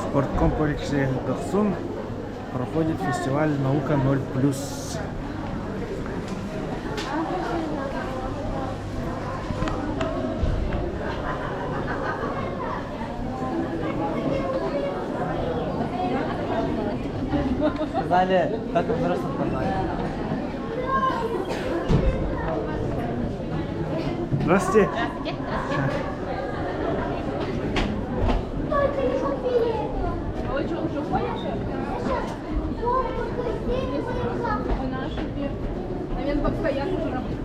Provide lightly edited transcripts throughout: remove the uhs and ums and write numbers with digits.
Спорткомплексе Дохсун проходит фестиваль «Наука 0+.» Сказали, только взрослых позвали. Здравствуйте. Здравствуйте. Только не купили этого. А вы что, уже уходите? Сейчас только здесь будем завтра. Наверное, бабка я уже работаю.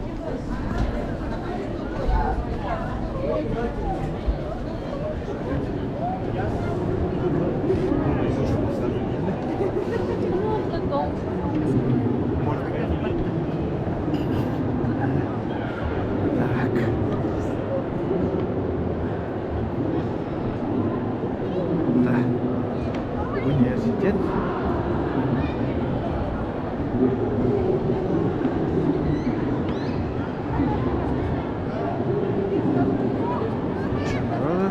Так. Да. Университет. Куча народа.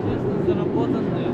Честно заработанные.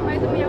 Поэтому я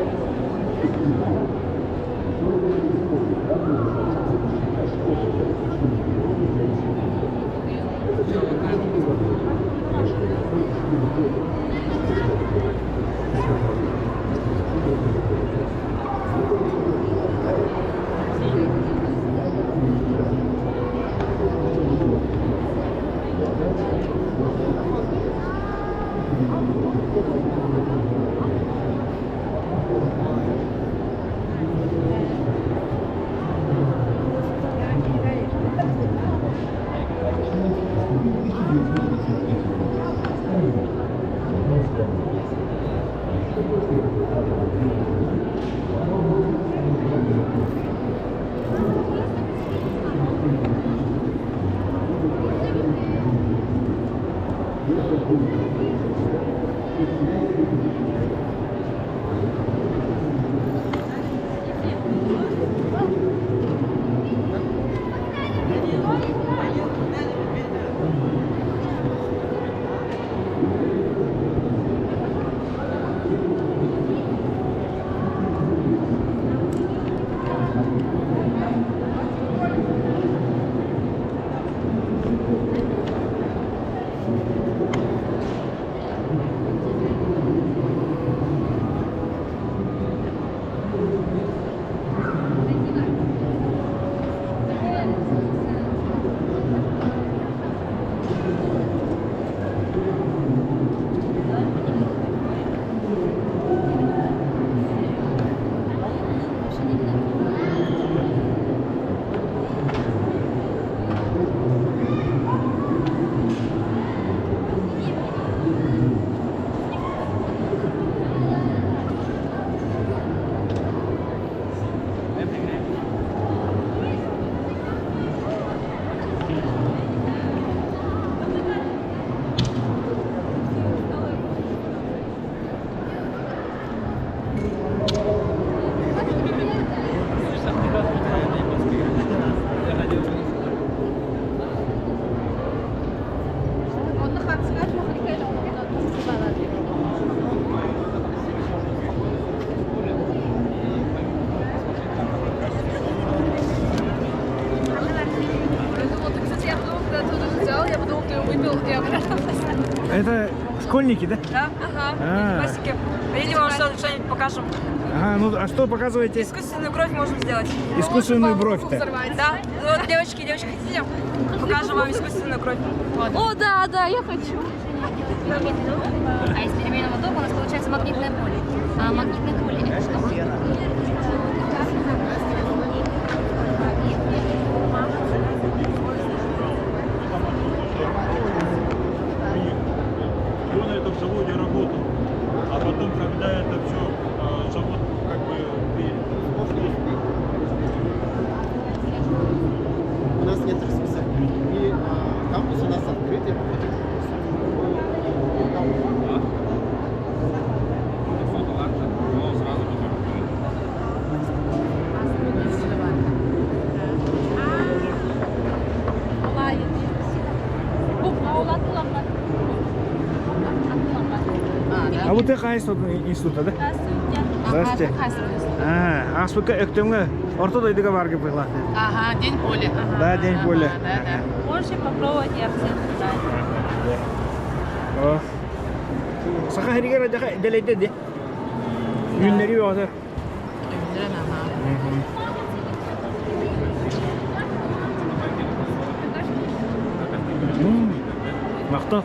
Он на хат Я думала, ты, кстати, я подумала, когда ты уже взял, я подумала, ты его выпил и обратно поставил. Это школьники, да? Да, ага, А. классики. Или вам что-нибудь покажем. Ага, ну а что показываете? Искусственную кровь можем сделать. Искусственную Можно бровь-то. взорвать. Да. Ну Вот, девочки, девочки, хотите? Покажем вам искусственную кровь. О, да, да, я хочу. А из переменного тока у нас получается магнитное поле. А магнитное поле это что? Бу ты хаһыс института, да? Здравствуйте. А, Аспыка Өктөмҥө орто дойдуга барга быһылаах. Ага, день поля. Да, день поля. Да, да. Можете попробовать, я всем О. Саха сиригэр адьаха дэлэйдэ ди. Үүннэри бөҕөтө. Үүннэрэн, ага. Махтал.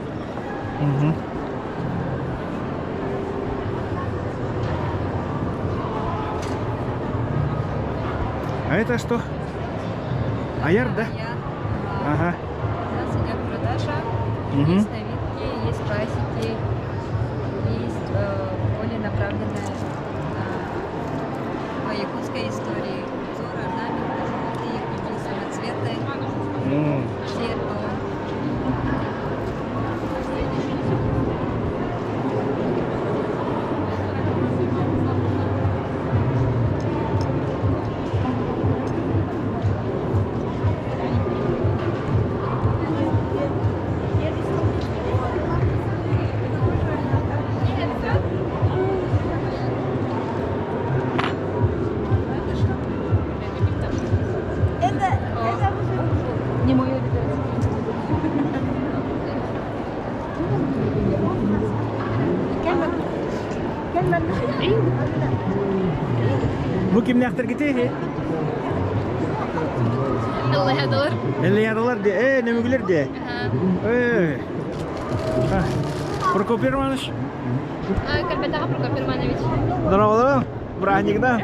А это что? Аяр, да? Ага. У нас идет продажа. Мгм. Есть новинки, есть классики, есть более направленная по якутской истории. Узоры, орнаменты, золотые, ключи, самоцветы, зеркало. Не мое ребят. Бу кимнээхтэргитий? Эллэһэдалар. Эллэйадалар де, нөмүгүлэр де. Э. Прокопий Романович. Кэлбэтэҕэ Прокопий Романович. Здорово, бырааһынньыгынан,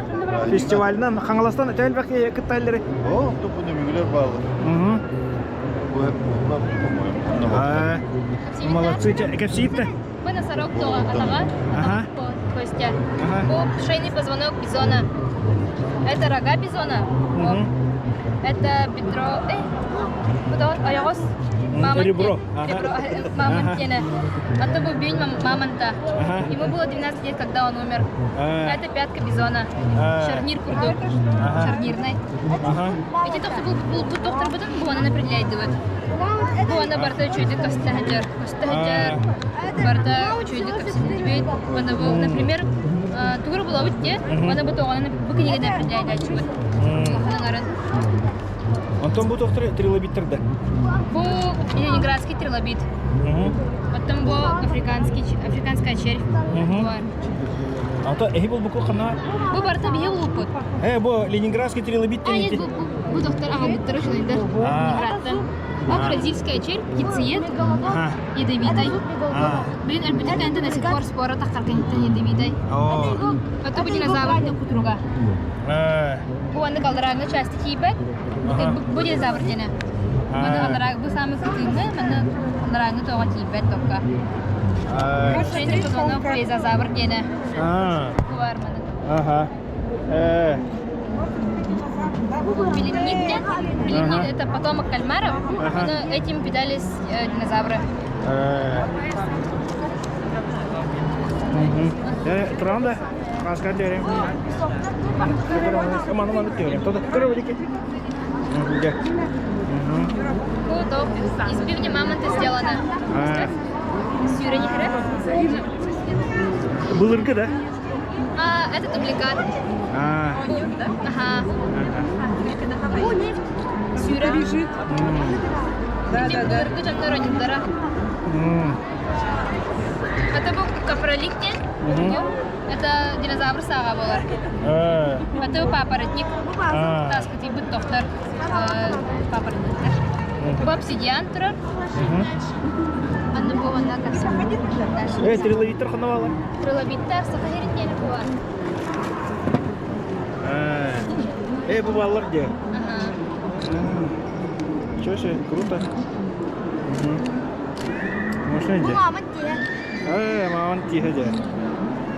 фестивалынан, Хаҥаластан элбэх кытталлары. О, то бу нөмүгүлэр бааллар. Бу по-моему. А, Молодцы, кэпсиит Бу носорог тоҕо атаҕа. Ага. Костя. Ага. Бу шейный позвонок бизона. Это рога бизона. Мгм. Это бедро. Куда ойоҕос? Мамонт. Ребро. Ага. Ребро. Мамонт Ага. диэнэ. А то бу бүн мамонта. Ага. Ему было 12 лет, когда он умер. А. Это пятка бизона. А. Шарнир курдук. Ага. Шарнирный. Ага. Эти доктор был доктор бутын, бу она определяет вот. Бу ана барта үчүгэйдик көстө сылдьар. Көстө сылдьар. Барта үчүгэйдик көстө Аны бу, например, тугур булабыт те, аны бу тоҕонун бу кинигede определяет Улахан арын. Антон бу доктор трилобиттер да. Бу ленинградский трилобит. Потом бу африканский, африканская червь. Бар. Антон эһи бул буку хана. Бу барта биһи улуппут. Бу ленинградский трилобит А, нет, бу доктор, ага, буттар ошонойдор. А. Ленинградтан. Бу бразильская червь, птицеед, Ага. ядовитай. А. Блин, өлбүтүн до сих пор спора таххарканиттан ядовитай. О. Ото бу динозавр кутуруга. Э. Бу аны алдарааҥҥы части тиийбэт. Ага. Бу динозавр диэнэ. Маны алдараа бу самый кытыыны, маны алдарааҥҥы тоҕо тиийбэт токка. А. Шейный позвонок плезиозавр диэнэ. А. Бу бар маны. Ага. Э. Белемнит диэн. Белемнит Ага. это потомок кальмаров. Ага. Но этим питались динозавры. Э. Мгм. Туран да. Раска дерем. Маны маны дерем. Тода көрө дики. Бу топ из бивня мамонта сделано. А. Сүүрэн иһэр. Былыргы да? А, это дубликат. А. Ага. Сүүрэ. Лежит. Да, да, да. Былыргы дьоннор ойнууллара. Это был копролит диэн. Это динозавр сааҕа буолар. Э. Это папоротник. А. Таскытыйбыт доктор папоротниктар. Бу обсидиан турар. Анны бу онна Э, трилобиттер ханна бааллар. Трилобиттар саха сирин диэни бу бар. Э. Э, бу бааллар дии. Ага. Ничего себе, круто. Можно иди? Мамонт тииһэ. Э, мамонт тииһэ дии.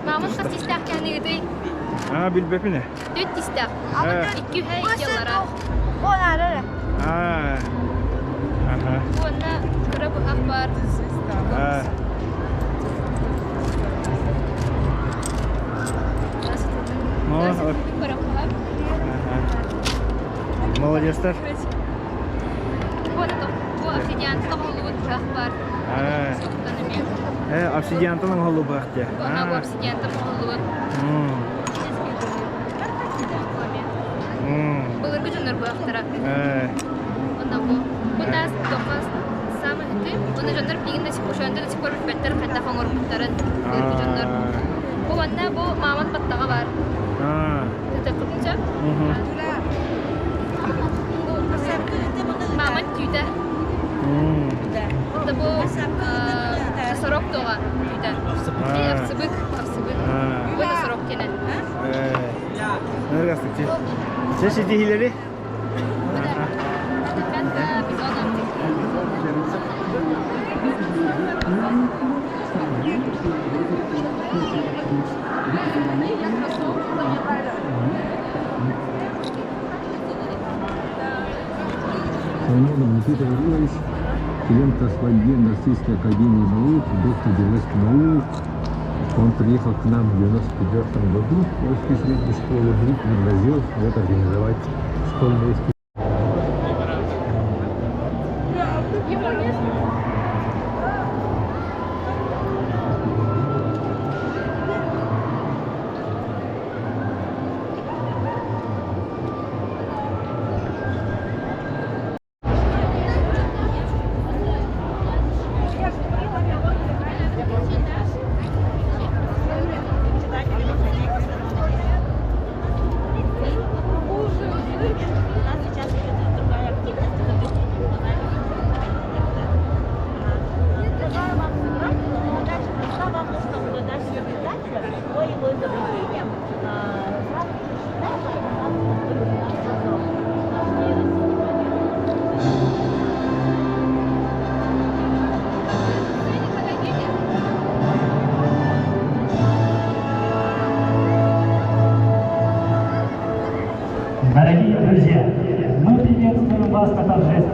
Мамонт хас тиистээх киһини А, билбэппин. Түөрт тиистээх. Э. Икки үһэ икки аллара. А. Ага. Бу онна кыра быһах бар. А. Ну, вот. Кыра быһах. Ага. Молодецтар. Бу онна бу обсидиан тоҕуллубут быһах бар. А. Соттан эмиэ. Э, обсидиантан оҥоһуллубут дии. Бу ана бу обсидиантан оҥоһуллубут. Былыргы дьоннор быһахтара. Онно бу. Бу таас тохос самый хыты. Онно дьоннор билигин до сих пор до сих пор билбэттэр хайдах оҥорбуттарын былыргы дьоннор. Бу манна бу мамонт баттаҕа баар. Тытыккытын сөп. Мамонт түүтэ. Это бу носорог туоҕа түүтэ. Овцебык, овцебык. Бу носорог кенен. Ныргастык. Чэ ситиһиилэри. Саймонов Никита Гаврилович, член-корреспондент Российской Академии Наук, доктор биологических наук. Он приехал к нам в 94 году в Ольскую среднюю школу и предложил вот организовать школьные экспедиции. Предлагаю вам сыграть, но дальше просто вам нужно будет дать председателя по его изобретениям сразу же считать, что у нас Дорогие друзья, мы приветствуем вас на торжественном